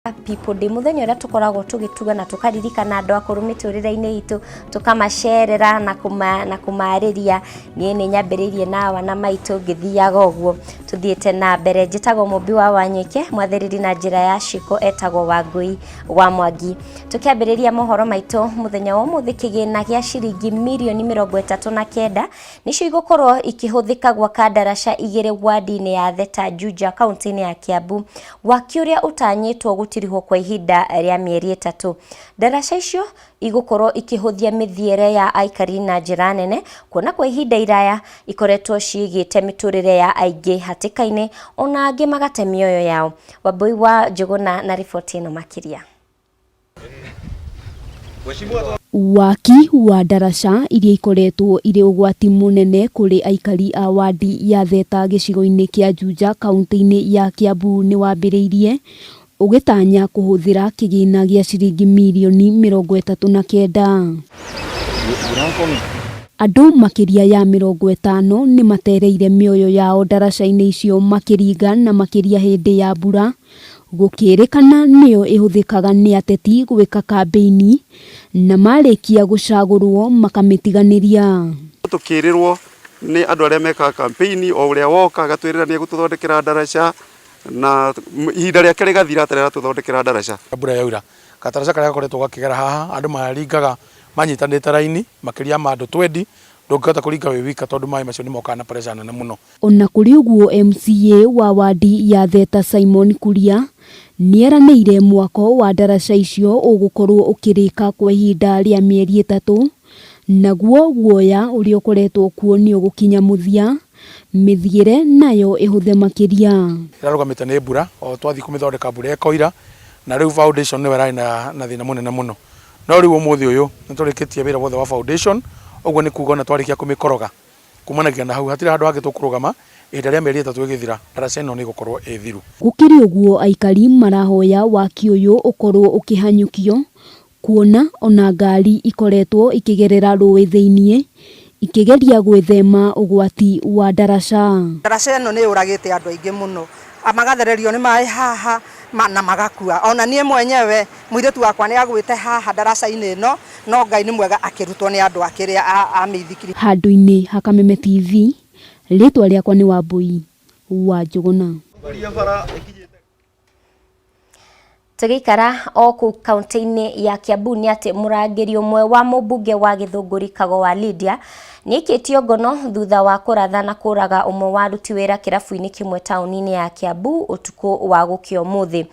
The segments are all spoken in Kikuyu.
People Day, muthenya uria tukoragwo tugituga na tukaririkana andu akuru miturire-ini itu, tukamacerera na kuma na kumariria. Nie ni nyambiriirie nawa na maitu ngithiaga uguo tuthiite na mbere. Njitagwo Mumbi wa Wanyike, mwathiriri na njira ya ciko etagwo Wangui wa Mwangi. Tukiambiriria mohoro maitu muthenya wa umuthi, kigina gia ciringi mirioni 39 nicio igukorwo ikihuthika gwaka ndaraca igiri wadi-inĩ ya Theta, Juja, kaunti-inĩ ya Kiambu, waki ũrĩa ũtanyĩtwo gũtirihwo kwa ihinda rĩa mĩeri 3. Ndaraca icio igũkorwo ikĩhũthia mĩthiĩre ya aikari na njĩra nene, kuona kwa ihinda iraya ikoretwo ciigĩte mĩtũrĩre ya aingĩ hatĩka-inĩ, ona angĩ magate mĩoyo yao. Wambui wa Njũgũna na riboti ĩno makĩria. Waki wa ndaraca iria ikoretwo irĩ ũgwati mũnene kũrĩ aikari a wadi ya Theta gĩcigo-inĩ kĩa Juja, kaunti-inĩ ya Kiambu, nĩ wambĩrĩirie ũgĩtanya kũhũthĩra kĩgĩna gĩa ciringi mirioni 39. Andũ makĩria ya 50 nĩ matereire mĩoyo yao ndaraca-inĩ icio makĩringa, na makĩria hĩndĩ ya mbura, gũkĩrĩkana nĩyo ĩhũthĩkaga nĩ ateti gwĩka kambĩini na marĩkia gũcagũrwo makamĩtiganĩria. Tukĩrĩrwo nĩ andũ arĩa mekaga campaign, o ũrĩa woka agatwĩrĩra nĩ egũtũthondekera ndaraca, na ihinda rĩake rĩgathira atarĩ aratũthondekera ndaraca. Mbura yaura, gataraca karĩa gakoretwo gakĩgera haha, andũ maringaga manyitanĩte raini makĩria ma andũ 20. Ndũngĩhota kũringa wĩ wika tondũ maĩ macio nĩ mokaga na pressure nene mũno. Ona kũrĩ ũguo, MCA wa wadi ya Theta Simon Kuria nĩeranĩire mwako wa ndaraca icio ũgũkorwo ũkĩrĩka kwa ihinda rĩa mĩeri 3, naguo guoya ũrĩa ũkoretwo kuo nĩ ũgũkinya mũthia, mĩthiĩre nayo ĩhũthe makĩria. Ĩrarũgamĩte nĩ mbura, o twathiĩ kũmĩthondeka mbura ĩkoira, na rĩu foundation nĩyo ĩrarĩ na thĩna mũnene mũno. No rĩu ũmũthĩ ũyũ nĩ tũrĩkĩtie wĩra wothe wa foundation, ũguo nĩ kuga ona twarĩkia kũmĩkoroga, kumanagia na hau hatirĩ handũ hangĩ tũkũrũgama. Ihinda rĩa mĩeri 3 ĩgĩthira, ndaraca ĩno nĩ ĩgũkorwo ĩ thiru. Gũkĩrĩ ũguo, aikari marahoya waki ũyũ ũkorwo ũkĩhanyũkio, kuona ona ngari ikoretwo ikĩgerera rũĩ thĩiniĩ ikĩgeria gwĩthema ũgwati wa ndaraca. Ndaraca ĩno nĩ yũragĩte andũ aingĩ mũno, magathererio nĩ maĩ haha na magakua. Ona niĩ mwenyewe mũirĩtu wakwa nĩ agwĩte haha ndaraca-inĩ ĩno, no Ngai nĩ mwega, akĩrutwo nĩ andũ akĩrĩa a mĩithikiri. Handũ-inĩ ha Kameme TV, rĩtwa rĩakwa nĩ Wambui wa Njũgũna. Tũgĩikara o kũu kaunti-inĩ ya Kiambu, nĩ atĩ mũrangĩri ũmwe wa mũmbunge wa Gĩthũngũri Kago wa Lydia nĩ aikĩtio ngono thutha wa kũratha na kũraga ũmwe wa aruti wĩra kĩrabu-inĩ kĩmwe taũni-inĩ ya Kiambu ũtukũ wa gũkĩa ũmũthĩ.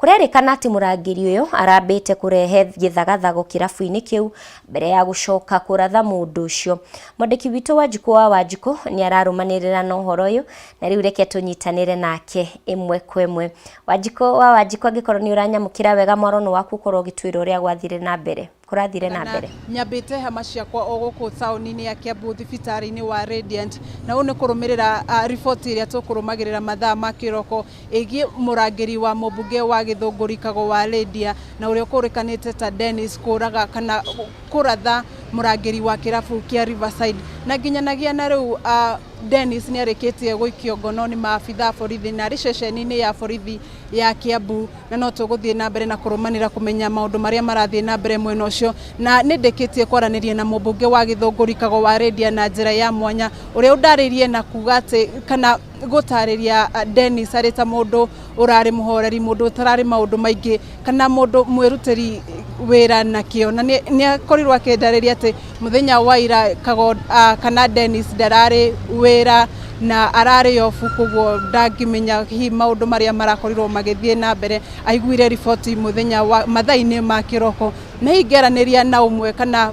Kũrerĩkana atĩ mũrangĩri ũyũ arambĩte kũrehe gĩthagathago kĩrabu-inĩ kĩu mbere ya gũcoka kũratha mũndũ ũcio. Mwandĩki witũ Wanjikũ wa Wanjikũ nĩ ararũmanĩrĩra na ũhoro ũyũ, na rĩu reke tũnyitanĩre nake ĩmwe kwa ĩmwe. Wanjikũ wa Wanjikũ, angĩkorwo nĩ ũranyamũkĩra wega, mwaro waku ũkorwo ũgĩtwĩra ũrĩa gwathire na mbere, kũrathire na mbere. Nyambĩte hema ciakwa o gũkũ taũni-inĩ ya Kiambu, thibitarĩ-inĩ wa Radiant, na ũũ nĩ kũrũmĩrĩra riboti ĩrĩa tũkũrũmagĩrĩra mathaa ma kĩroko ĩgiĩ mũrangĩri wa mũmbunge wa Gĩthũngũri Kago wa Lydia, na ũrĩa ũkũrĩkanĩte ta Dennis, kũraga kana kũratha mũrangĩri wa kĩrabu kĩa Riverside. Na nginyanagia na rĩu Dennis nĩ arĩkĩtie gũikio ngono nĩ maabitha a borithi na arĩ ceceni-inĩ ya borithi ya Kiambu, na no tũgũthiĩ na mbere na kũrũmanĩra kũmenya maũndũ marĩa marathiĩ na mbere mwena ũcio. Na nĩ ndĩkĩtie kwaranĩria na mũmbunge wa Gĩthũngũri Kago wa Lydia na njĩra ya mwanya, ũrĩa ũndarĩirie na kuga atĩ kana gũtarĩria Dennis arĩ ta mũndũ ũrarĩ mũhoreri, mũndũ ũtararĩ maũndũ maingĩ, kana mũndũ mwĩrutĩri wĩra na kĩo. Na nĩ akorirwo akĩndarĩria atĩ mũthenya wa ira Kago kana Dennis ndararĩ wĩra na ararĩ obu, koguo ndangĩmenya hihi maũndũ marĩa marakorirwo magĩthiĩ na mbere. Aiguire riboti mũthenya wa mathaa-inĩ ma kĩroko. Na hihi ngeranĩria na ũmwe kana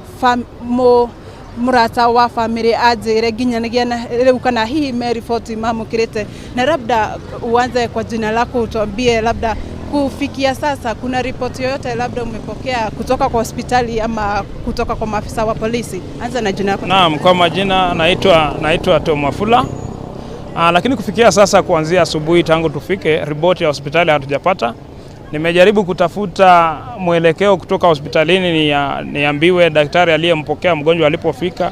mũrata wa famĩlĩ anjĩre nginyanagia na rĩu kana hihi me riboti mamũkĩrĩte. Na labda uanze kwa jina lako, utuambie labda kufikia sasa kuna ripoti yoyote labda umepokea kutoka kwa hospitali ama kutoka kwa maafisa wa polisi. Anza na jina lako. Naam, kwa majina naitwa Tom Wafula. Lakini kufikia sasa, kuanzia asubuhi tangu tufike, ripoti ya hospitali hatujapata. Nimejaribu kutafuta mwelekeo kutoka hospitalini niambiwe daktari aliyempokea mgonjwa alipofika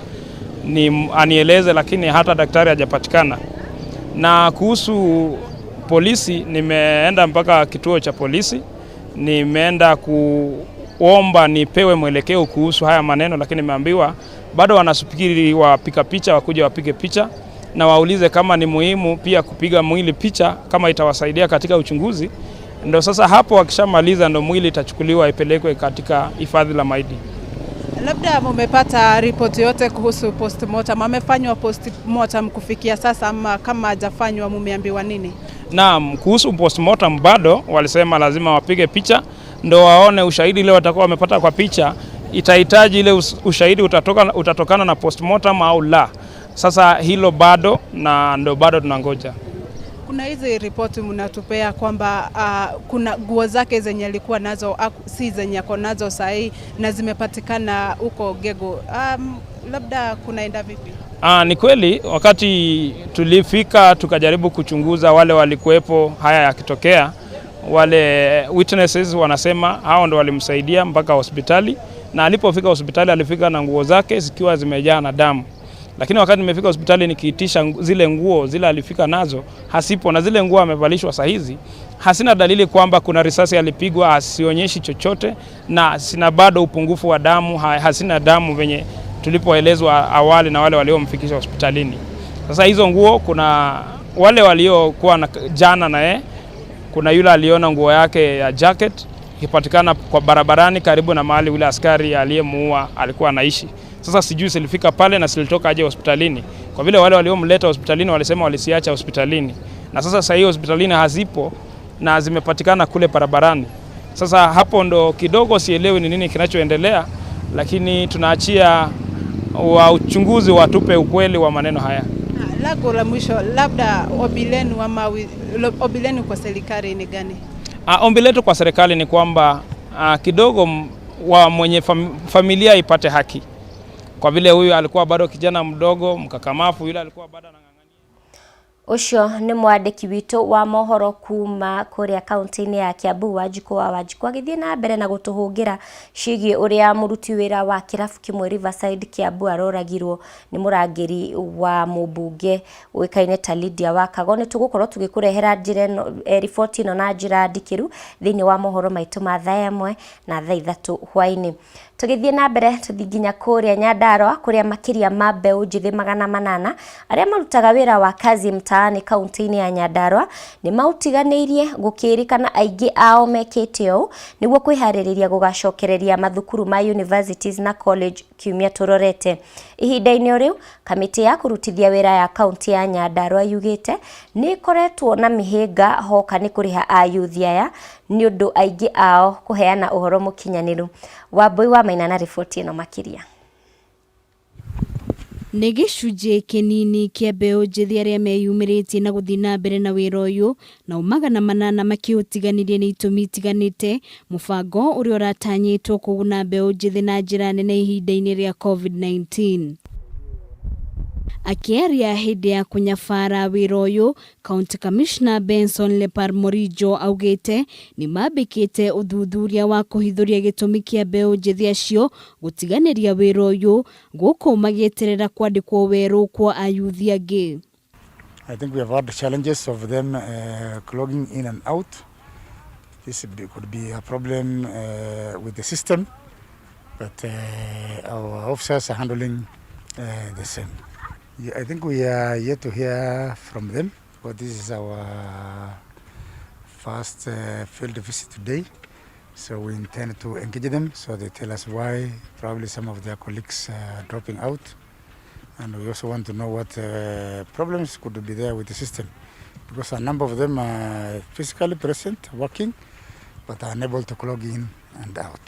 ni anieleze, lakini hata daktari hajapatikana. Na kuhusu polisi, nimeenda mpaka kituo cha polisi. Nimeenda kuomba nipewe mwelekeo kuhusu haya maneno, lakini nimeambiwa bado wanasubiri wapika picha wakuja wapige picha na waulize kama ni muhimu pia kupiga mwili picha kama itawasaidia katika uchunguzi. Ndo sasa hapo wakishamaliza ndo mwili itachukuliwa ipelekwe katika hifadhi la maiti. Labda mumepata ripoti yote kuhusu postmortem, amefanywa postmortem kufikia sasa ama kama hajafanywa mumeambiwa nini? Naam, kuhusu postmortem bado walisema lazima wapige picha ndo waone ushahidi ile watakuwa wamepata kwa picha, itahitaji ile ushahidi utatokana na postmortem au la. Sasa hilo bado na ndo bado tunangoja. Kuna hizi ripoti mnatupea kwamba kuna nguo zake zenye alikuwa nazo si zenye ako nazo sahii na zimepatikana huko Gego. Labda kunaenda vipi? Ni kweli wakati tulifika tukajaribu kuchunguza wale walikuwepo haya yakitokea, wale witnesses wanasema hao ndo walimsaidia mpaka hospitali, na alipofika hospitali alifika na nguo zake zikiwa zimejaa na damu. Lakini wakati nimefika hospitali nikiitisha zile nguo zile alifika nazo hasipo, na zile nguo amevalishwa saa hizi hasina dalili kwamba kuna risasi alipigwa, hasionyeshi chochote, na sina bado upungufu wa damu, hasina damu venye tulipoelezwa awali na wale waliomfikisha hospitalini. Sasa hizo nguo, kuna wale waliokuwa na jana na yeye, kuna yule aliona nguo yake ya jacket ikipatikana kwa barabarani karibu na mahali yule askari aliyemuua alikuwa anaishi. Sasa sijui silifika pale na silitoka aje hospitalini, kwa vile wale waliomleta hospitalini walisema walisiacha hospitalini, na sasa hiyo hospitalini hazipo na zimepatikana kule barabarani. Sasa hapo ndo kidogo sielewi ni nini kinachoendelea, lakini tunaachia wa uchunguzi watupe ukweli wa maneno haya. Langu la mwisho, labda ombi lenu ama ombi lenu kwa serikali ni gani? Ombi letu kwa serikali ni kwamba kidogo wa mwenye familia ipate haki, kwa vile huyu alikuwa bado kijana mdogo mkakamafu, yule alikuwa bado anang'ang'ania. Ũcio nĩ mwandĩki witũ wa mohoro kuma kũrĩa kaunti-inĩ ya Kiambu, Wanjikũ wa Wanjikũ, agĩthiĩ na mbere na gũtũhũngĩra ciĩgiĩ ũrĩa mũruti wĩra wa kĩrabu kĩmwe Riverside Kiambu aroragirwo nĩ mũrangĩri wa mũmbunge ũĩkaine ta Lydia Wakago. Nĩ tũgũkorwo tũgĩkũrehera njĩra ĩno, riboti ĩno na njĩra ndikĩru thĩinĩ wa mohoro maitũ ma thaa 1 na thaa 3 hwaĩ-inĩ. Tũgĩthiĩ na mbere tũthiĩ nginya kũrĩa Nyandarua, kũrĩa makĩria ma mbeũ njĩthĩ 800 arĩa marutaga wĩra wa kazi mtaani kaunti-inĩ ya Nyandarua nĩ maũtiganĩirie, gũkĩrĩkana aingĩ ao mekĩte ũũ nĩguo kwĩharĩrĩria gũgacokereria mathukuru ma universities na college kiumia tũrorete. Ihinda-inĩ o rĩu, kamĩtĩ ya kũrutithia wĩra ya kaunti ya Nyandarua yugĩte nĩ ĩkoretwo na mĩhĩnga hoka nĩ kũrĩha ayuthi aya nĩ ũndũ aingĩ ao kũheana ũhoro mũkinyanĩru. Wambui wa Maina na riboti ĩno makĩria. Nĩ gĩcunjĩ kĩnini kĩa mbeũ njĩthĩ arĩa meyumĩrĩtie na gũthiĩ na mbere na wĩra ũyũ, nao 800 makĩũtiganĩria nĩ itũmi itiganĩte, mũbango ũrĩa ũratanyĩtwo kũguna mbeũ njĩthĩ na njĩra nene ihinda-inĩ rĩa COVID-19. Akĩaria hĩndĩ ya kũnyabara wĩra ũyũ, County Commissioner Benson Lepar Morijo augĩte nĩ mambĩkĩte ũthuthuria wa kũhithũria gĩtũmi kĩa mbeũ njĩthĩ acio gũtiganĩria wĩra ũyũ, gũkũ magĩeterera kwandĩkwo werũ kwa ayuthi angĩ. I think we have had challenges of them clogging in and out. This could be a problem with the system, but our officers are handling the same. Yeah, I think we are yet to hear from them, but this is our first field visit today. So we intend to engage them so they tell us why probably some of their colleagues are dropping out. And we also want to know what problems could be there with the system, because a number of them are physically present, working, but are unable to clog in and out.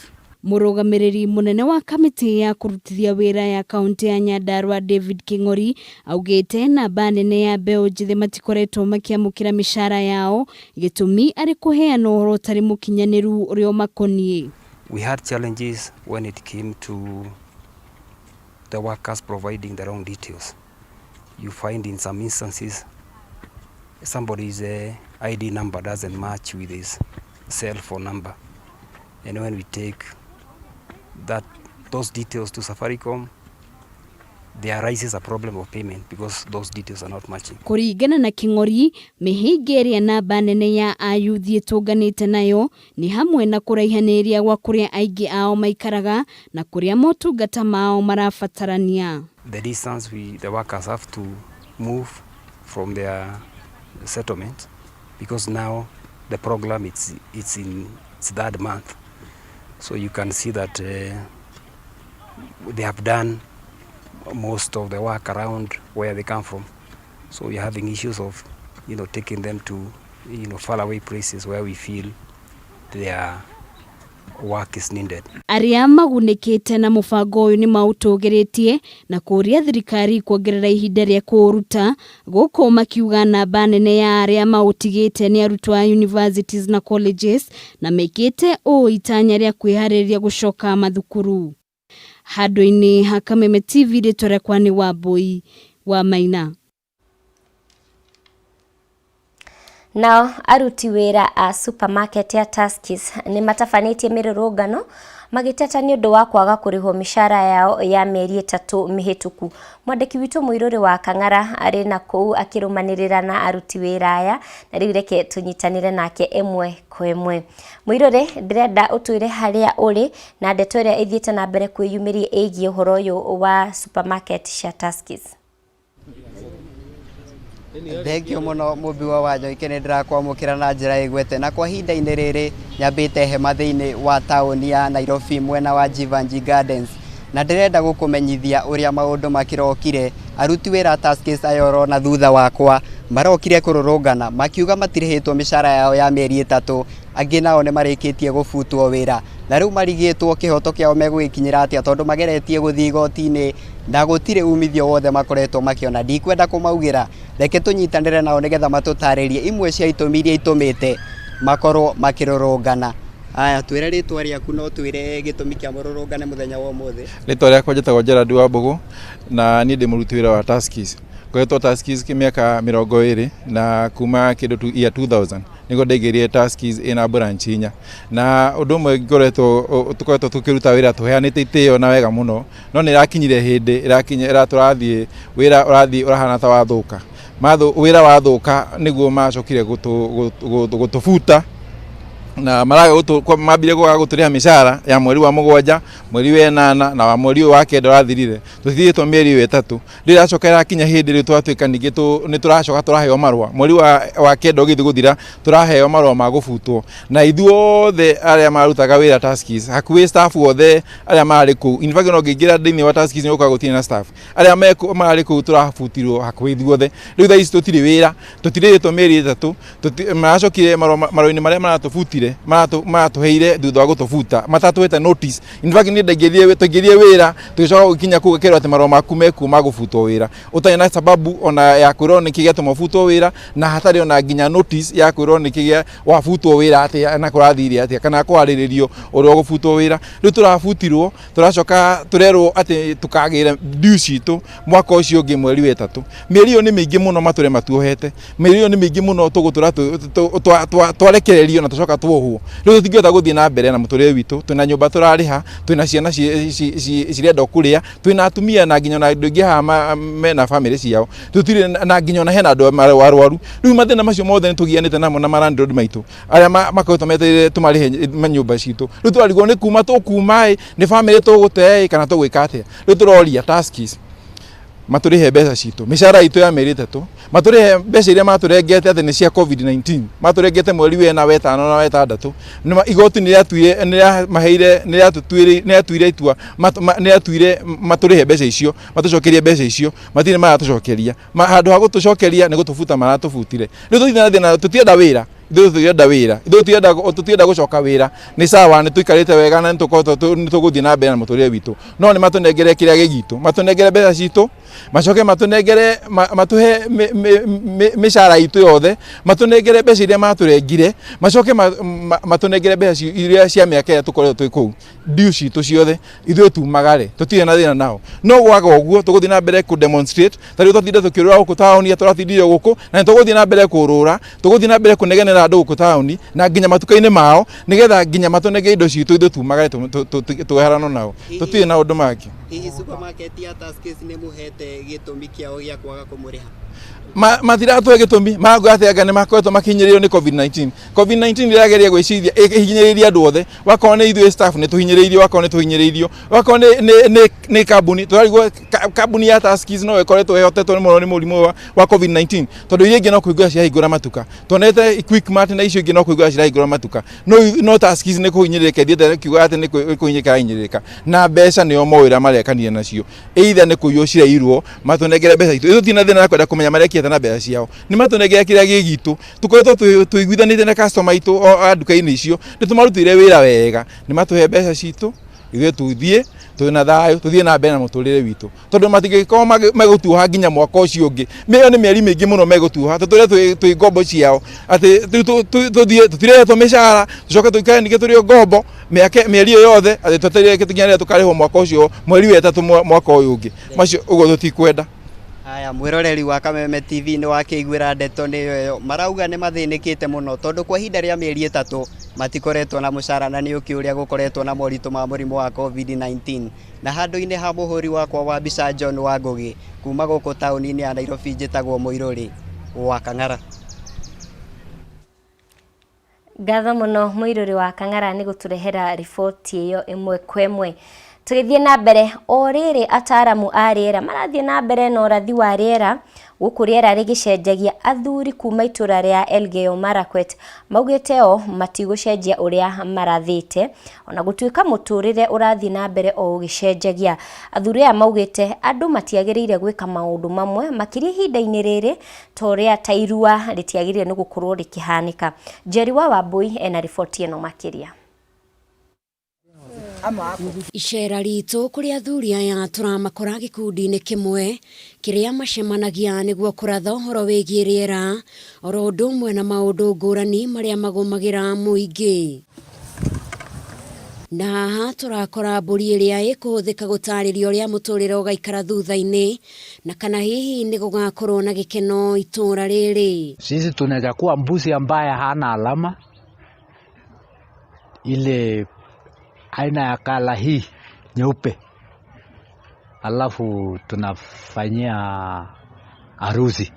Mũrũgamĩrĩri mũnene wa kamĩtĩ ya kũrutithia wĩra ya kaunti ya Nyandarua David King'ori augĩte namba nene ya mbeũ njĩthĩ matikoretwo makĩamũkĩra mĩcara yao, gĩtũmi arĩ kũheana ũhoro ũtarĩ mũkinyanĩru ũrĩa ũmakoniĩ. We had challenges when it came to the workers providing the wrong details. You find in some instances somebody's ID number doesn't match with his cell phone number. And when we take those details to Safaricom, there arises a problem of payment because those details are not matching. Kũringana na Kĩng'ori, mĩhĩnga ĩrĩa namba nene ya ayuthi ĩtũnganĩte nayo nĩ hamwe na kũraihanĩrĩria gwa kũrĩa aingĩ ao maikaraga na kũrĩa motungata mao marabatarania. The distance we, the workers have to move from their settlement because now the program it's, it's in its third month. So you can see that uh, they have done most of the work around where they come from. So we're having issues of, you know, taking them to, you know, faraway places where we feel their work is needed. Arĩa magunĩkĩte na mũbango ũyũ nĩ maũtũgĩrĩtie na kũũria thirikari kuongerera ihinda rĩa kũũruta gũkũ makiuga namba nene ya arĩa maũtigĩte nĩ arutwo a universities na colleges na mekĩte ũũ itanya rĩa kwĩharĩrĩria gũcoka mathukuru. Handũ-inĩ ha Kameme TV rĩtwa rĩakwa nĩ Wambui wa Maina. Nao aruti wĩra a supermarket ya Tuskys nĩ matabanĩtie mĩrũrũngano magĩteta nĩ ũndũ wa kwaga kũrĩhwo mĩcara yao ya mĩeri ĩtatũ mĩhĩtũku. Mwandĩki witũ Mũirũrĩ wa Kang'ara arĩ na kũu akĩrũmanĩrĩra na aruti wĩra aya, na rĩu reke tũnyitanĩre nake ĩmwe kwa ĩmwe. Mũirũrĩ, ndĩrenda ũtwĩre harĩa ũrĩ na ndeto ĩrĩa ĩthiĩte na mbere kwĩyumĩria ĩgiĩ ũhoro ũyũ wa supermarket cia Tuskys. Thengio mũno mũmbi wa Wanyoike, nĩ ndĩrakwamũkĩra na njĩra ĩgwete na kwa ihinda-inĩ rĩrĩ nyambĩte hema thĩinĩ wa taũni ya Nairobi mwena wa Jeevanjee Gardens na ndĩrenda gũkũmenyithia ũrĩa maũndũ makĩrokire. Aruti wĩra a Tuskys aya ũrona thutha wakwa marokire kũrũrũngana makiuga matirĩhĩtwo mĩcara yao ya mĩeri ĩtatũ, angĩ nao nĩ marĩkĩtie gũbutwo wĩra na rĩu marigĩtwo kĩhoto kĩao megũgĩkinyĩra atĩa tondũ mageretie gũthiĩ igoti-inĩ na gũtirĩ umithio wothe makoretwo makĩona. Ndikwenda kũmaugĩra, reke tũnyitanĩre nao nĩgetha matũtarĩrie imwe cia itũmi iria itũmĩte makorwo makĩrũrũngana. Aya, twĩre rĩtwa rĩaku na ũtwĩre gĩtũmi kĩa mũrũrũngane mũthenya wa ũmũthĩ. Rĩtwa rĩakwa njĩtagwo Gerald Wambũgũ na niĩ ndĩ mũruti wĩra wa Tuskys. Ngoretwo Tuskys mĩaka 20 na kuma kĩndũ year 2000 nĩguo ndaingĩrire Tuskys ĩna branch inya. Na ũndũ ũmwe ngoretwo tũkoretwo tũkĩruta wĩra tũheanĩte itĩo na wega mũno, no nĩ ĩrakinyire hĩndĩ ĩrakinya tũrathiĩ wĩra ũrathiĩ ũrahana ta wathũka. Wĩra wathũka nĩguo macokire gũtũbuta na maraga mambire kwaga gũtũrĩha mĩcara ya mweri wa 7, mweri wa 8 na wa mweri ũyũ wa 9 ũrathirire. Tũthirĩtwo mĩeri ĩyo 3. Rĩrĩa ĩracoka ĩrakinya hĩndĩ rĩu twatuĩka ningĩ nĩ tũracoka tũraheo marũa. Mweri wa 9 ũgĩthiĩ gũthira tũraheo marũa ma gũbutwo. Na ithuothe arĩa marutaga wĩra Tuskys, hakuhĩ staff othe arĩa marĩ kũu. In fact no ngĩingĩra thĩinĩ wa Tuskys nĩ ũgũkora gũtirĩ na staff. Arĩa marĩ kũu tũrabutirwo hakuhĩ ithuothe. Rĩu thaa ici tũtirĩ wĩra, tũtirĩhĩtwo mĩeri 3, maracokire marũa-inĩ marĩa maratũbutire, maratũheire thutha wa gũtũbuta, matatũhete notice. In fact niĩ twaingĩrire wĩra, tũgĩcoka gũkinya kũu gũkĩrwo atĩ marũa maku mekuo ma gũbutwo wĩra. Ũtarĩ na sababu ona ya kwĩrwo nĩkĩ gĩatũma ũbutwo wĩra, na hatarĩ ona nginya notice ya kwĩrwo nĩkĩ wabutwo wĩra atĩa na kũrathire atĩa, kana kwarĩrĩrio ũrĩa ũgũbutwo wĩra. Rĩu tũrabutirwo, tũracoka tũrerwo atĩ tũkagĩra due citũ mwaka ũcio ũngĩ mweri wa 3. Mĩeri ĩyo nĩ mĩingĩ mũno matũre matuohete, mĩeri ĩyo nĩ mĩingĩ mũno tũgũtũra twarekererio na tũcoka tuohwo. Rĩu tũtingĩhota gũthiĩ na mbere na mũtũrĩre witũ, twĩna nyũmba tũrarĩha, twĩna ciana cirenda kũrĩa, twĩna atumia na nginya ona andũ aingĩ haha mena bamĩrĩ ciao, tũtirĩ na nginya ona hena andũ arwaru. Rĩu mathĩna macio mothe nĩ tũgianĩte namo na ma landlord maitũ arĩa makoretwo metereire tũmarĩhe manyũmba citũ. Rĩu tũrarigwo nĩ kuma tũkuma ĩ, nĩ bamĩrĩ tũgũte ĩ, kana tũgwĩka atĩa. Rĩu tũroria Tuskys matũrĩhe mbeca citũ, mĩcara itũ ya mĩeri 3, matũrĩhe mbeca iria matũrengete atĩ nĩ cia COVID-19, matũrengete mweri wa 4, wa 5 na wa 6. Igoti nĩ rĩatuire, nĩ rĩamaheire, nĩ rĩatũtuĩrĩire, nĩ rĩatuire itua, nĩ rĩatuire matũrĩhe mbeca icio, matũcokerie mbeca icio, matirĩ maratũcokeria. Handũ ha gũtũcokeria nĩ gũtũbuta maratũbutire. Rĩu tũtirĩ na thĩna, tũtirenda wĩra. Ithuĩ tũtirenda wĩra, ithuĩ tũtirenda gũcoka wĩra. Nĩ sawa, nĩ tũikarĩte wega na nĩ tũgũthiĩ na mbere na mũtũrĩre witũ. No nĩ matũnengere kĩrĩa gĩ gitũ, matũnengere mbeca citũ, macoke matũnengere, matũhe mĩcara itũ yothe, matũnengere mbeca iria matũrengire, macoke matũnengere mbeca iria cia mĩaka ĩrĩa tũkoretwo twĩ kũu, due citũ ciothe. Ithuĩ tumagare, tũtirĩ na thĩna nao. No gwaga ũguo tũgũthiĩ na mbere kũ demonstrate. Ta rĩu twatinda tũkĩũrũra gũkũ taũni, tũratindire gũkũ, na nĩ tũgũthiĩ na mbere kũũrũra, tũgũthiĩ na mbere kũnegenera andũ gũkũ taũni na nginya matuka-inĩ mao, nĩgetha nginya matũnenge indo citũ ithuĩ tumagare tweherano nao. Tũtirĩ na ũndũ mangĩ. Hihi supermarket ya Tuskys nĩ mũhete gĩtũmi kĩao gĩa kwaga kũmũrĩha? Matiratũhe gĩtũmi, marauga atĩ anga nĩ makoretwo makinyĩrĩirwo nĩ COVID-19. COVID-19 ĩrageria gwĩciria ĩhinyĩrĩirie andũ othe, wakorwo nĩ ithuĩ staff nĩ tũhinyĩrĩirio, wakorwo nĩ tũhinyĩrĩirio, wakorwo nĩ kambuni, tũrarigwo kambuni ya Tuskys no ĩkoretwo ĩhotetwo mũno nĩ mũrimũ wa COVID-19, tondũ iria ingĩ no kũhingũra cirahingũra matuka, tuonete Quickmart na icio ingĩ no kũhingũra cirahingũra matuka, no Tuskys nĩ kũhinyĩrĩrĩka ĩthiĩte ĩkiuga atĩ nĩ kũhinyĩrĩrĩka ĩrahinyĩrĩrĩka, na mbeca nĩo moĩ ũrĩa marekanire nacio, either nĩ kũiywo ciraiyirwo matũnengere mbeca citũ, ithuĩ tũtirĩ na thĩna na kwenda kũmenya marekire atĩa na mbeca ciao, nĩ matũnengere kĩrĩa gĩ gitũ, tũkoretwo tũiguithanĩtie na customer aitũ a nduka-inĩ icio, nĩ tũmarutĩire wĩra wega, nĩ matũhe mbeca citũ, ithuĩ tũthiĩ twĩna thayũ, tũthiĩ na mbere na mũtũrĩre witũ, tondũ matingĩkorwo megũtuoha nginya mwaka ũcio ũngĩ, ĩyo nĩ mĩeri mĩingĩ mũno megũtuoha, tũtũre twĩ ngombo ciao, atĩ rĩu tũthiĩ tũtirehetwo mĩcara, tũcoke tũikare ningĩ tũrĩ o ngombo mĩeri ĩyo yothe, atĩ twetereire nginya rĩrĩa tũkarĩhwo mwaka ũcio, mweri wa ĩtatũ mwaka ũyũ ũngĩ, macio ũguo tũtikwenda. Haya, mwĩroreri wa Kameme TV nĩ wakĩiguĩra ndeto nĩ ĩyo, marauga nĩ mathĩnĩkĩte mũno tondũ kwa ihinda rĩa mĩeri ĩtatũ matikoretwo na mũcara na nĩ ũkĩ ũrĩa gũkoretwo na moritũ ma mũrimũ wa COVID-19. Na handũ-inĩ ha mũhũri wakwa wa mbica John Wangũgĩ, kuma gũkũ taũni-inĩ ya Nairobi njĩtagwo Mũirũrĩ wa Kang'ara. Ngatho mũno Mũirũrĩ wa Kang'ara nĩ gũtũrehera riboti ĩyo ĩmwe kwa ĩmwe. Tũgĩthiĩ na mbere, o rĩrĩ ataaramu a rĩera marathiĩ na mbere na ũrathi wa rĩera, gũkũ rĩera rĩgĩcenjagia, athuri kuma itũra rĩa Elgeyo Marakwet maugĩte o matigũcenjia ũrĩa marathĩte, ona gũtuĩka mũtũrĩre ũrathiĩ na mbere o ũgĩcenjagia. Athuri aya maugĩte andũ matiagĩrĩire gwĩka maũndũ mamwe makĩria ihinda-inĩ rĩrĩ ta ũrĩa ta irua rĩtiagĩrĩire nĩ gũkorwo rĩkĩhanĩka. Njeri wa Wambui ena riboti ĩno makĩria. Icera ritũ kũrĩ athuri aya tũramakora gĩkundi-inĩ kĩmwe kĩrĩa macemanagia nĩguo kũratha ũhoro wĩgiĩ rĩera oro ũndũ ũmwe na maũndũ ngũrani marĩa magũmagĩra mũingĩ. Na haha tũrakora mbũri ĩrĩa ĩkũhũthĩka gũtarĩria ũrĩa mũtũrĩre ũgaikara thutha-inĩ na kana hihi nĩ gũgakorwo na gĩkeno itũra rĩrĩ. Sisi tunaweza kuwa mbuzi ambaye hana alama ile aina ya kala hii nyeupe, alafu tunafanyia harusi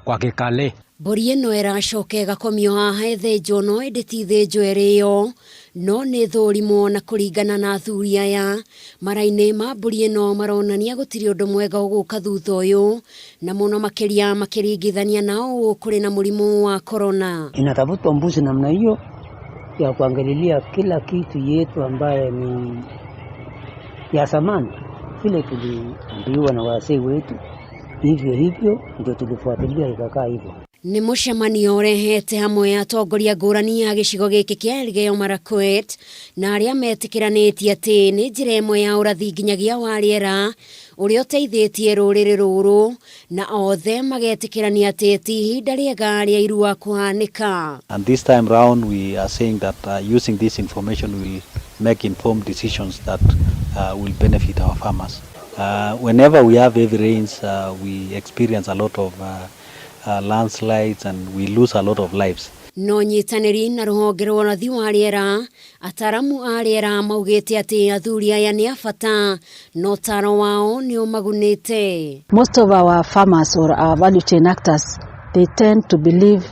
kwa kikale. Mbũri ĩno ĩracoka ĩgakomio haha ĩthĩnjwo no ĩndĩ ti thĩnjwo ĩrĩo no nĩ thũrimwo na kũringana na athuri aya mara-inĩ ma mbũri ĩno maronania gũtirĩ ũndũ mwega ũgũka thutha ũyũ na mũno makĩria makĩringithania na ũũ kũrĩ na mũrimũ wa corona. Inatafutwa mbuzi namna hiyo ya kuangalilia kila kitu yetu ambaye ni ya zamani, vile tuliambiwa na wazee wetu, hivyo hivyo ndio tulifuatilia ikakaa hivyo. Nĩ mũcemanio ũrehete hamwe atongoria ngũrani a gĩcigo gĩkĩ kĩa Elgeyo Marakwet na arĩa metĩkĩranĩtie atĩ nĩ njĩra ĩmwe ya ũrathi nginyagia wa rĩera ũrĩa ũteithĩtie rũrĩrĩ rũrũ na othe magetĩkĩrania atĩ ti ihinda rĩega rĩa irua kũhanĩka. And this time round we are saying that using this information will make informed decisions that will benefit our farmers. Whenever we have heavy rains, we experience a lot of landslides and we lose a lot of lives. No nyitanĩri na rũhonge rwa ũrathi wa rĩera, ataramu a rĩera maugĩte atĩ athuri aya nĩ a bata na ũtaro wao nĩ ũmagunĩte. Most of our farmers or our value chain actors, they tend to believe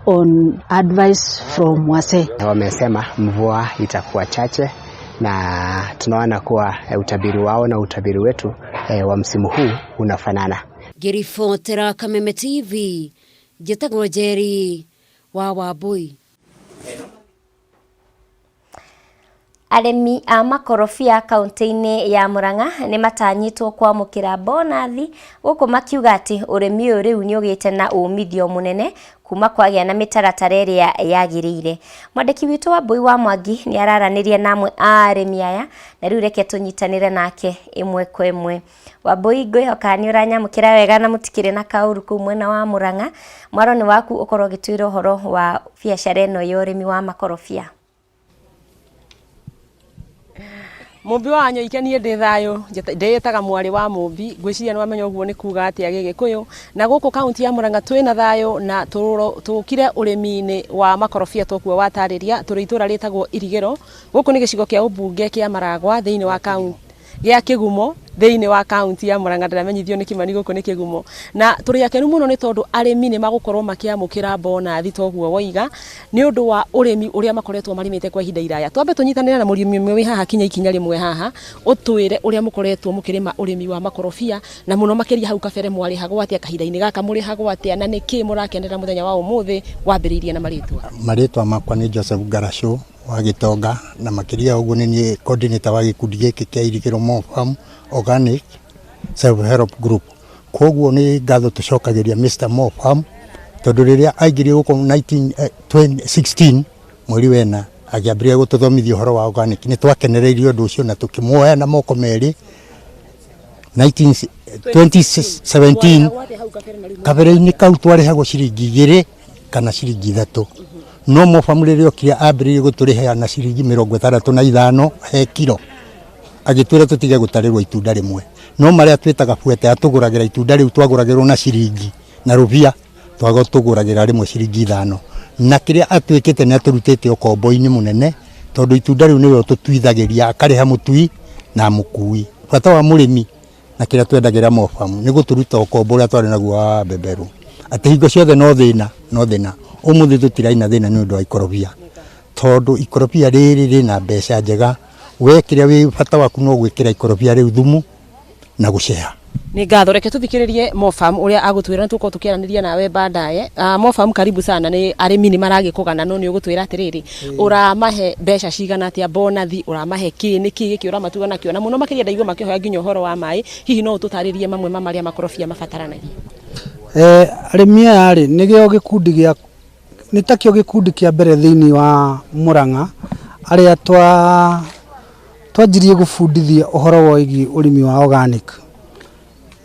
on advice from wazee. Wamesema mvua itakuwa chache na tunaona kuwa utabiri wao na utabiri wetu wa msimu huu unafanana. Ngĩribotera Kameme TV, njĩtagwo Njeri wa Wambui. Arĩmi a makorobia kaunti-inĩ ya Murang'a nĩ matanyĩtwo kwamũkĩra bonathi gũkũ makiuga atĩ ũrĩmi ũyũ rĩu nĩ ũgĩte na umithio mũnene kuma kwagĩa na mĩtaratara ĩrĩa yagĩrĩire. Mwandĩki witũ Wambui wa Mwangi nĩ araranĩria na amwe a arĩmi aya na rĩu reke tũnyitanĩre nake ĩmwe kwa ĩmwe. Wambui, ngwĩhoka nĩ ũranyamũkĩra wega na mũtikĩrĩ na kaũru kũu mwena wa Murang'a. Mwaro nĩ waku ũkorwo ũgĩtwĩra ũhoro wa biacara ĩno ya ũrĩmi wa makorobia. Mũmbi wa Wanyoike niĩ ndĩ thayũ, ndĩĩtaga mwarĩ wa Mũmbi, ngwĩciria nĩ wamenya ũguo nĩ kuga atĩa Gĩgĩkũyũ, na gũkũ kaunti ya Murang'a twĩna thayũ na tũkire ũrĩmi-inĩ wa makorobia toguo watarĩria, tũrĩ itũra rĩtagwo Irigĩro, gũkũ nĩ gĩcigo kĩa ũmbunge kĩa Maragwa thĩinĩ wa kaunti gĩa Kĩgumo thĩinĩ wa kaunti ya Murang'a ndĩramenyithio nĩ Kĩmani gũkũ nĩ Kĩgumo na tũrĩ akenu mũno nĩ tondũ arĩmi nĩ magũkorwo makĩamũkĩra bonathi toguo woiga nĩ ũndũ wa ũrĩmi ũrĩa makoretwo marĩmĩte kwa ihinda iraya. Twambe tũnyitanĩre na mũrĩmi ũmwe wĩ haha kinya ikinya rĩmwe haha ũtwĩre ũrĩa mũkoretwo mũkĩrĩma ũrĩmi wa makorobia na mũno makĩria hau kabere mwarĩhagwo atĩa kahinda-inĩ gaka mũrĩhagwo atĩa na nĩkĩ mũrakenera mũthenya wa ũmũthĩ wambĩrĩirie na marĩtwa. Marĩtwa makwa nĩ Joseph Ngaracũ wa Gĩtonga na makĩria ya ũguo nĩ niĩ coordinator wa gĩkundi gĩkĩ kĩa Irigĩro Mo Farm Organic Self Help Group. Koguo nĩ ngatho tũcokagĩria Mr. Mo Farm tondũ rĩrĩa aingĩrire gũkũ 1916 mweri wena akĩambĩrĩria gũtũthomithia ũhoro wa organic nĩ twakenereirie ũndũ ũcio na tũkĩmuoya na moko merĩ 2017 kabere-inĩ kau twarĩhagwo ciringi igĩrĩ kana ciringi ithatũ no Mofamu rĩrĩa okire ambĩrĩirie gũtũrĩha na ciringi 65 he kiro agĩtwĩra tũtige gũtarĩrwo itunda rĩmwe no marĩa twĩtaga buete atũgũragĩra itunda rĩu twagũragĩrwo na ciringi na rũbia twaga tũgũragĩra rĩmwe ciringi ithano na kĩrĩa atwĩkĩte nĩ atũrutĩte ũkombo-inĩ mũnene tondũ itunda rĩu nĩwe ũtũtuithagĩria akarĩha mũtui na mũkui bata wa mũrĩmi na kĩrĩa twendagĩra Mofamu nĩ gũtũruta ũkombo ũrĩa twarĩ naguo wa beberu atĩ hingo ciothe no thĩna no thĩna ũmũthĩ tũtiraina thĩna nĩ ũndũ wa ikorobia tondũ ikorobia rĩrĩ rĩna mbeca njega we kĩrĩa wĩ bata waku no gwĩkĩra ikorobia rĩu thumu na gũceha. Nĩ ngatho, reke tũthikĩrĩrie Mofam ũrĩa agũtwĩra nĩ tũgũkorwo tũkĩaranĩria nawe baadaye. Uh, Mofam karibu sana, nĩ arĩmi nĩ maragĩkũgana no nĩ ũgũtwĩra atĩrĩrĩ, ũramahe mbeca cigana atĩa bonathi, ũramahe kĩ, nĩ kĩ gĩkĩ ũramatuga nakĩo, na mũno makĩria ndaigua makĩhoya nginya ũhoro wa maĩ, hihi no ũtũtarĩrie mamwe ma marĩa makorobia mabataranagia? Eh, arĩmi aya rĩ nĩgĩo gĩkundi gĩa nĩ takĩo gĩkundi kĩa mbere thĩinĩ wa Murang'a arĩa twa twanjirie gũbundithia ũhoro wĩgiĩ ũrĩmi wa organic.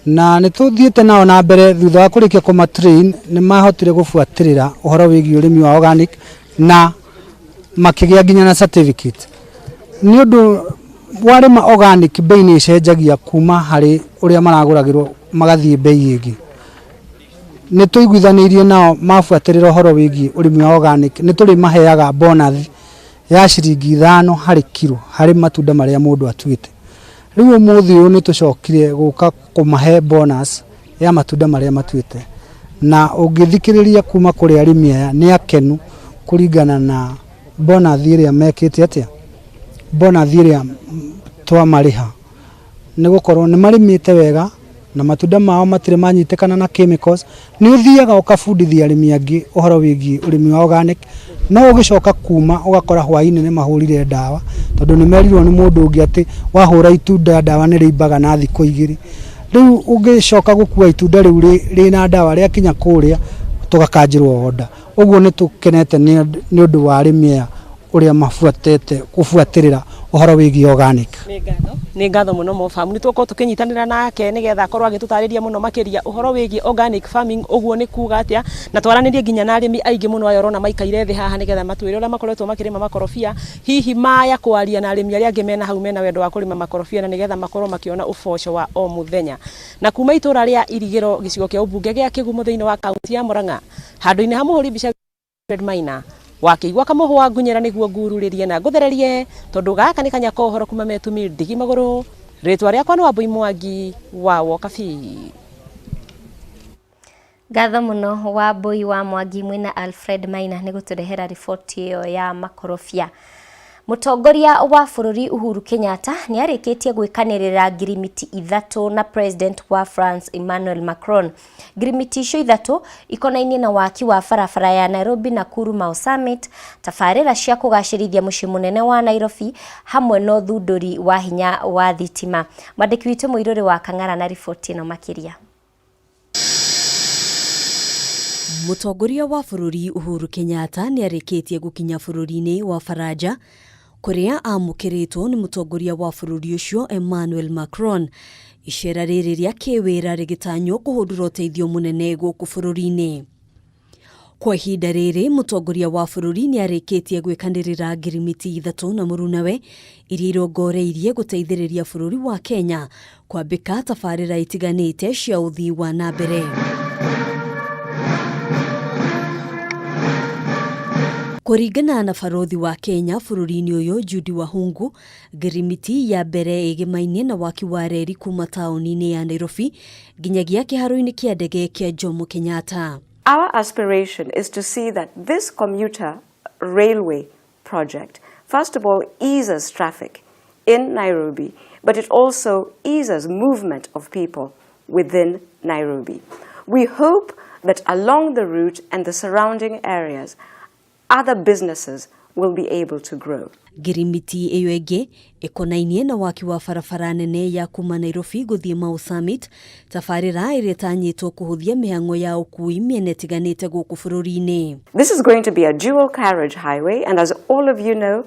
Na nĩ tũthiĩte nao na mbere thutha wa kũrĩkia kũma train nĩ mahotire gũbuatĩrĩra ũhoro wĩgiĩ ũrĩmi wa organic na makĩgĩa nginya na certificate. Nĩ ũndũ warĩma organic mbei nĩ ĩcenjagia kuma harĩ ũrĩa maragũragĩrwo magathiĩ mbei ĩngĩ. Nĩ tũiguithanĩirie nao mabuatĩrĩra ũhoro wĩgiĩ ũrĩmi wa organic nĩ tũrĩmaheaga bonus ya ciringi ithano harĩ kiro harĩ matunda marĩa mũndũ atuĩte. Rĩu ũmũthĩ ũyũ nĩ tũcokire gũka kũmahe bonus ya matunda marĩa matuĩte. Na ũngĩthikĩrĩria kuma kũrĩ arĩmi aya nĩ akenu kũringana na bonus ĩrĩa mekĩte atĩa, bonus ĩrĩa twamarĩha. Nĩ gũkorwo nĩ marĩmĩte wega na matunda mao matirĩ manyitĩkana na chemicals. Nĩ ũthiaga ũkabundithia arĩmi angĩ ũhoro wĩgiĩ ũrĩmi wa organic, no ũgĩcoka kuma ũgakora hwainĩ nĩ mahũrire ndawa, tondũ nĩ merirwo nĩ mũndũ ũngĩ atĩ wahũra itunda ndawa nĩ rĩimbaga na thikũ igĩrĩ. Rĩu ũngĩcoka gũkua itunda rĩu rĩna ndawa rĩakinya kũrĩa tũgakanjĩrwo order. Ũguo nĩ tũkenete nĩ ũndũ wa arĩmi aya ũrĩa mabuatĩte gũbuatĩrĩra ũhoro wĩgiĩ organic. Nĩ ngatho, nĩ ngatho mũno Mofamu. Nĩ tũgũkorwo tũkĩnyitanĩra nake nĩgetha akorwo agĩtũtarĩria mũno makĩria ũhoro wĩgiĩ organic farming ũguo nĩ kuga atĩa, na twaranĩrie nginya na arĩmi aingĩ mũno aya ũrona maikaire thĩ haha nĩgetha matwĩre ũrĩa makoretwo makĩrĩma makorobia, hihi maya kwaria na arĩmi arĩa angĩ mena hau mena wendo wa kũrĩma makorobia na nĩgetha makorwo makĩona ũboco wa o mũthenya. Na kuma itũra rĩa Irigĩro gĩcigo kĩa ũmbunge gĩa Kĩgumo thĩinĩ wa kaunti ya Murang'a, handũ-inĩ ha mũhũri mbica Fred Maina wakĩigua kamũhwa ngunyĩra nĩguo ngururĩrie na ngũthererie tondũ gaka nĩ kanya kohoro kuma metumi ndigi magũrũ rĩtwa rĩakwa nĩ Wambui Mwangi wa Wokabi. Ngatho mũno Wambui wa Mwangi mwĩna Alfred Maina nĩ gũtũrehera riboti ĩyo ya makorobia. Mũtongoria wa bũrũri Uhuru Kenyatta nĩ arĩkĩtie gwĩkanĩrĩra ngirimiti ithatũ na President wa France Emmanuel Macron. Ngirimiti icio ithatũ ikonainie na waki wa barabara ya Nairobi Nakuru Mau Summit, tabarĩra cia kũgacĩrithia mũciĩ mũnene wa Nairobi hamwe na ũthundũri wa hinya wa thitima. Mwandĩki witũ Mũirũrĩ wa Kang'ara na riboti ĩno makĩria. Mũtongoria wa bũrũri Uhuru Kenyatta nĩarĩkĩtie gũkinya bũrũri-inĩ wa Faranja kũrĩa amũkĩrĩtwo nĩ mũtongoria wa bũrũri ũcio Emmanuel Macron. Icera rĩrĩ rĩa kĩwĩra rĩgĩtanywo kũhũndũra ũteithio mũnene gũkũ bũrũri-inĩ. Kwa ihinda rĩrĩ mũtongoria wa bũrũri nĩarĩkĩtie gwĩkanĩrĩra ngirimiti ithatũ na mũrunawe iria irongoreirie gũteithĩrĩria bũrũri wa Kenya kwambĩka tabarĩra itiganĩte cia ũthii wa na mbere. Kũringana na barothi wa Kenya bũrũri-inĩ ũyũ Judy Wahungu, ngirimiti ya mbere ĩgĩmainie na waki wa reri kuma taũni-inĩ ya Nairobi nginyagia kĩharo-inĩ kĩa ndege kĩa Jomo Kenyatta. Our aspiration is to see that this commuter railway project, first of all, eases traffic in Nairobi, but it also eases movement of people within Nairobi. We hope that along the route and the surrounding areas, other businesses will be able to grow. Ngirimiti ĩyo ĩngĩ ĩkonainie na waki wa barabara nene ya kuma Nairobi gũthiĩ Mau Summit, tabarĩra ĩrĩa ĩtanyĩtwo kũhũthia mĩhang'o ya ũkui mĩena ĩtiganĩte gũkũ bũrũri-inĩ. This is going to be a dual carriage highway, and as all of you know,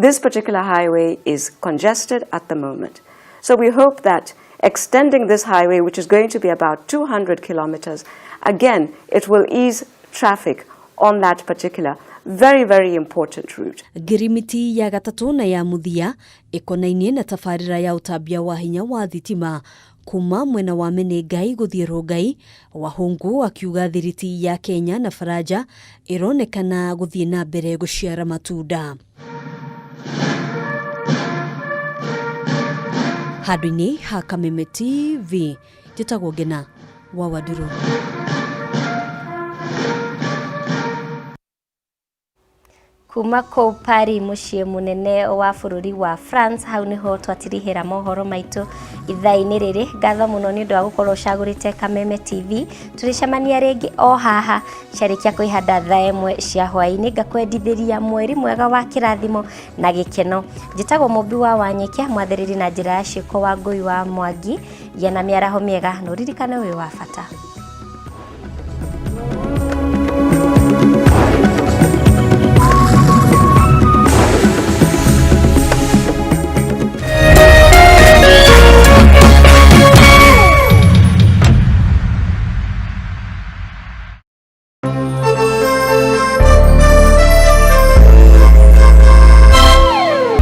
this particular highway is congested at the moment. So we hope that extending this highway, which is going to be about 200 kilometers, again, it will ease traffic on that particular very, very important route. Ngirimiti ya gatatũ na ya mũthia ĩkonainie na tabarĩra ya ũtambia wa hinya wa thitima kuma mwena wa Menengai gũthiĩ Rongai, Wahungu akiuga thiriti ya Kenya na Faranja ĩronekana gũthiĩ na mbere gũciara matunda. Handũ-inĩ ha Kameme TV, njĩtagwo Ngena wa Wandũrũ. Kuma kũu Paris mũciĩ mũnene wa bũrũri wa France, hau nĩho twatirihĩra mohoro maitũ ithaa-inĩ rĩrĩ. Ngatho mũno nĩ ũndũ wa gũkorwo ũcagũrĩte Kameme TV. Tũrĩcemania rĩngĩ o haha ciarĩkia kwĩhanda thaa ĩmwe cia hwaĩ-inĩ, ngakwendithĩria mweri mwega wa kĩrathimo na gĩkeno. Njĩtagwo Mũmbi wa Wanyĩkia, mwathĩrĩri na njĩra ya ciĩko wa Ngũi wa Mwangi. Gĩa na mĩaraho mĩega na ũririkane wĩ wa bata.